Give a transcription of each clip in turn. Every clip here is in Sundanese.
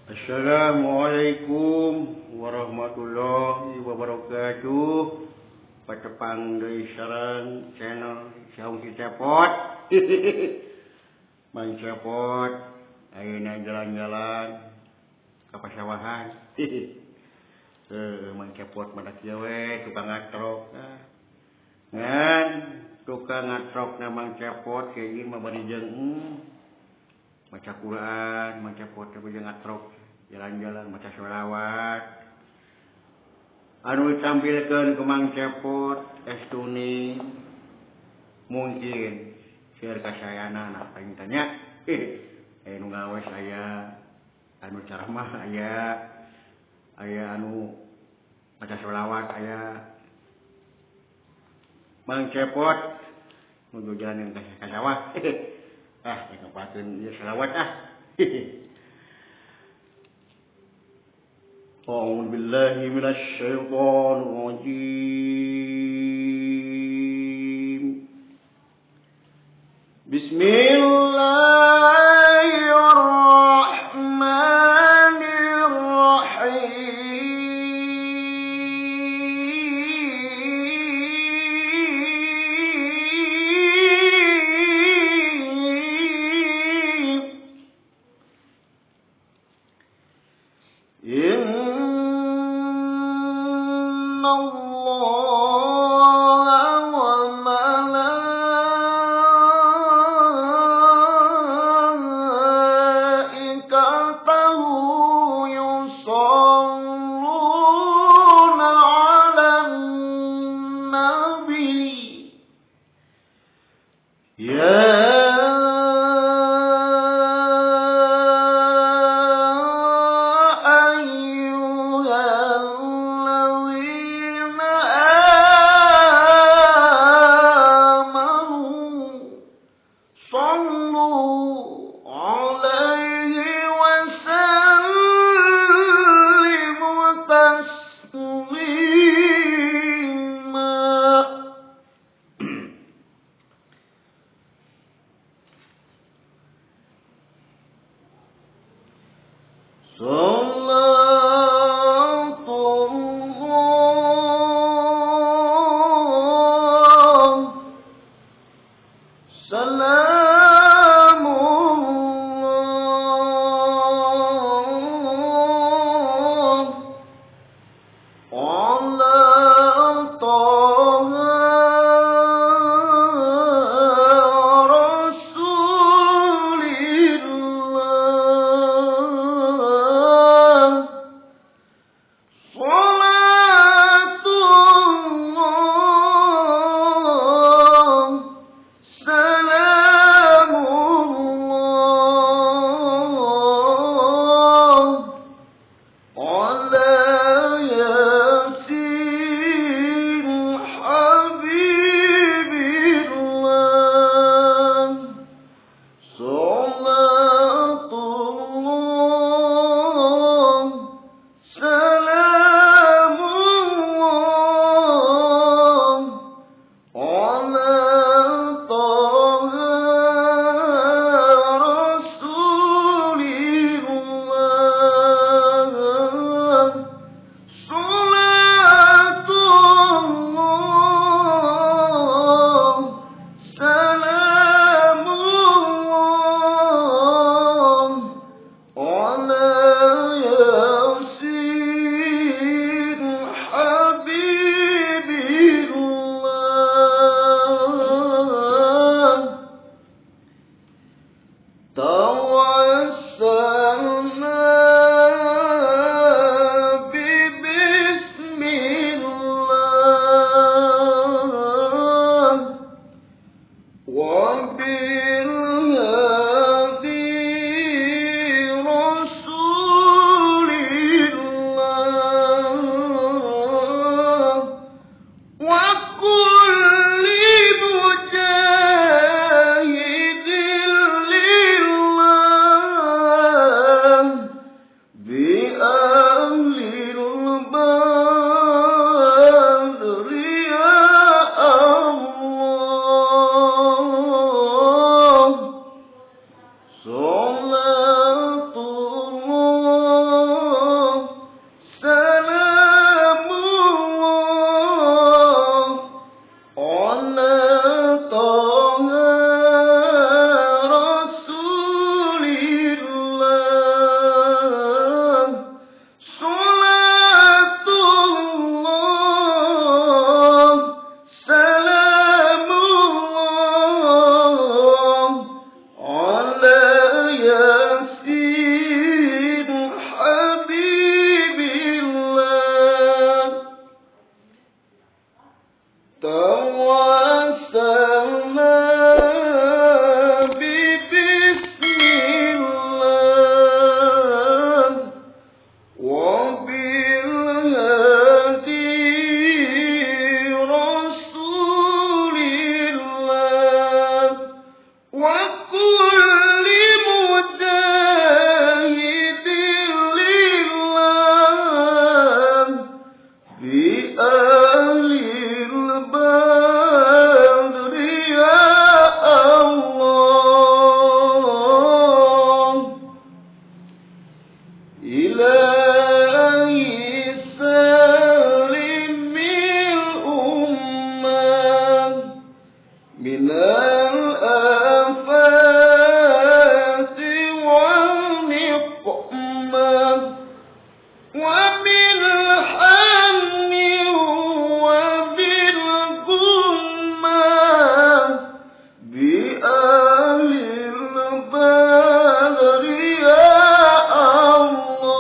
Assalamualaikum warahmatullahi wabarakatuh. Patepang deui sareng channel Saung Si Cepot. Mang Cepot ayeuna jalan-jalan ka pasawahan. Mang Cepot mah kieu we tukang ngatrok. Ngan tukang ngatrokna Mang Cepot hiji mah bari jeung maca Quran, Mang Cepot teh bari ngatrok. Jalan-jalan maca sholawat anu ditampilkeun ku Mang Cepot estuni mungkin seueur kasayana nah paling tanya anu ngawes aya anu ceramah aya aya anu maca sholawat aya. Mang Cepot nuju jalan ka sawah. Ah dikapakeun ieu sholawat ah. أعوذ بالله من الشيطان الرجيم. بسم الله الرحمن الرحيم. إن الله وملائكته يصلون على النبي يا سلام الله على طه رسول الله. صلاة الله سلام الله على ياسين حبيب الله. صلاة الله سلام الله على طه رسول الله. صلاة الله سلام الله على ياسين حبيب الله. توسلنا ببسم الله وبالهادي رسول إلهي سلم الأمة من الآفات والنقمة وبالحن وبالغمة بأهل البدر يا الله.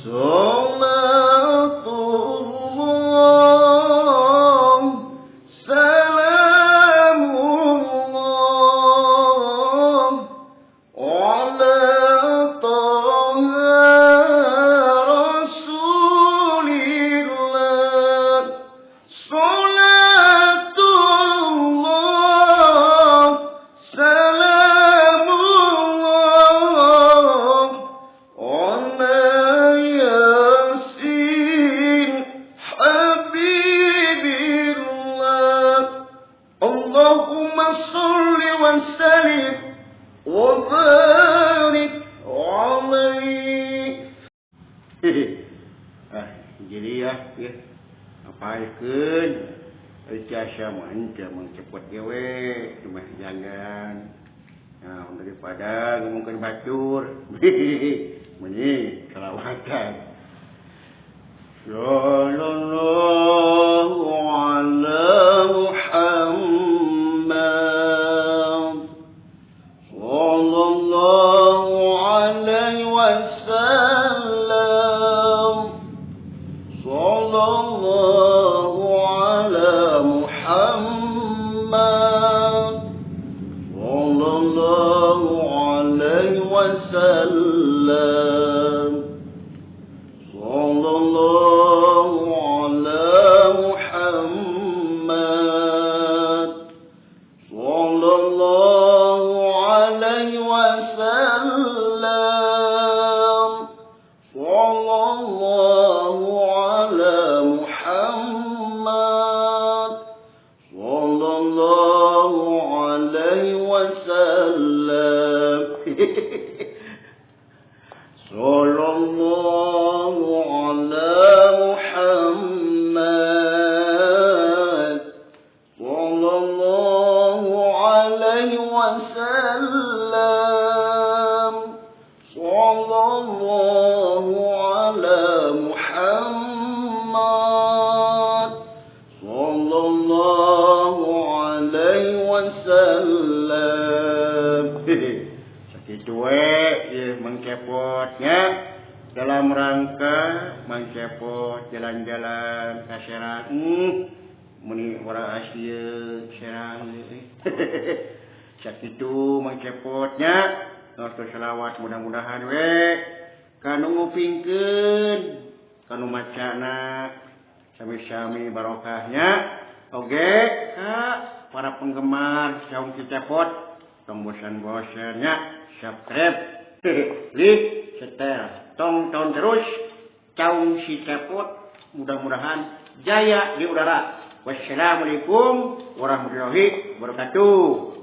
صلاة الله سلام الله على طه رسول الله. صلاة الله سلام الله على ياسين حبيب الله. اللهم صل وسلم وبارك عليه. Jadi ya, ya. Apaikeun? Jasa mah henteu Mang Cepot ge we, cuma jangan. Nah, daripada ngomongkeun batur. Meni selawatan. Sallallahu ala Muhammad. Sallallahu alaihi wasallam. Sallallahu ala Muhammad. Sallallahu alaihi wasallam. Sallallahu ala Muhammad. Sallallahu alaihi wasallam. Sallallahu ala Muhammad. Sallallahu alaihi wasallam. Sallallahu ala Muhammad. Sallallahu alaihi wasallam. Sallallahu ala Muhammad. Sallallahu alaihi wasallam. Sakitu we ieu Mang Cepotnya dalam rangka Mang Cepot jalan-jalan ka Serang. Meni urang Asia Serang. Sakitu Mang Cepotnya. Nonton selawat mudah-mudahan we kanu ngupingkeun kanu macana sami-sami barokahnya. Oge ka para penggemar Saung Si Cepot tong bosan-bosannya subscribe, like, setel, tonton terus Saung Si Cepot, mudah-mudahan jaya di udara. Wassalamualaikum warahmatullahi wabarakatuh.